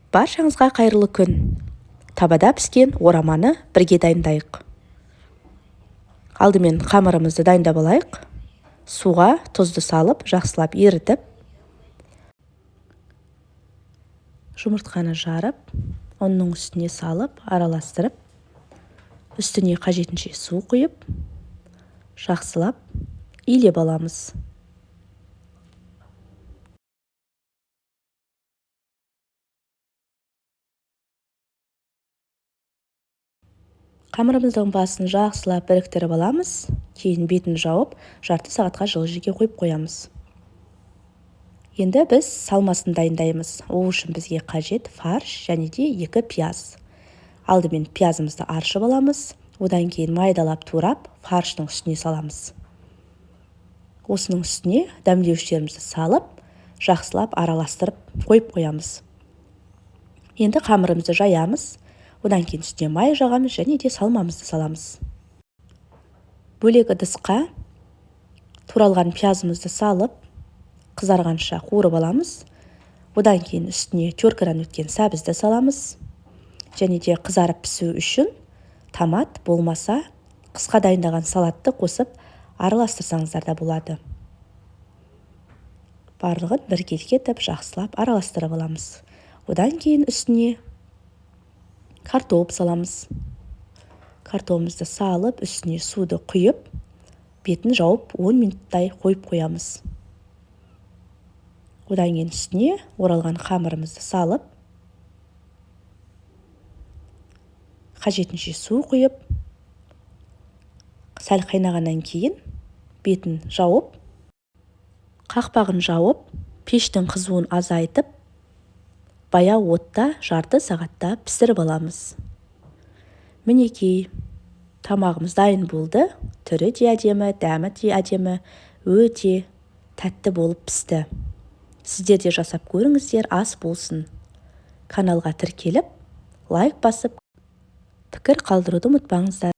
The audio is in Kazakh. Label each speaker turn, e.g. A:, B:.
A: Баршаңызға қайырлы күн. Табада піскен ораманы бірге дайындайық. Алдымен қамырымызды дайындап алайық. Суға тұзды салып, жақсылап ерітіп, жұмыртқаны жарып, ұнның үстіне салып, араластырып, үстіне қажетінше су құйып, жақсылап илеп аламыз. Қамырымыздың басын жақсылап біріктіріп аламыз, кейін бетін жауып, жарты сағатқа жылы жерге қойып қоямыз. Енді біз салмасын дайындаймыз. Ол үшін бізге қажет фарш және де 2 пияз. Алдымен пиязымызды аршып аламыз, одан кейін майдалап турап, фарштың үстіне саламыз. Осының үстіне дәмдеуіштерімізді салып, жақсылап араластырып қойып қоямыз. Енді қамырымызды жаямыз. Одан кейін үстіне май жағамыз және де салмамызды саламыз. Бөлек ыдысқа туралған пиязымызды салып, қызарғанша қуырып аламыз. Одан кейін үстіне теркадан өткен сәбізді саламыз. Және де қызарып пісу үшін томат болмаса қысқа дайындаған салатты қосып араластырсаңыздар да болады. Барлығын біркелкі етіп жақсылап араластырып аламыз. Одан кейін үстіне картоп саламыз. Картопымызды салып, үстіне суды құйып, бетін жауып 10 минуттай қойып қоямыз. Одан кейін үстіне оралған қамырымызды салып, қажетінше су құйып, сәл қайнағаннан кейін бетін жауып, қақпағын жауып, пештің қызуын азайтып, баяу отта жарты сағатта пісіріп аламыз. Мінекей, тамағымыз дайын болды. Түрі де әдемі, дәмі де әдемі, өте тәтті болып пісті. Сіздер де жасап көріңіздер, ас болсын. Каналға тіркеліп, лайк басып, пікір қалдыруды ұмытпаңыздар.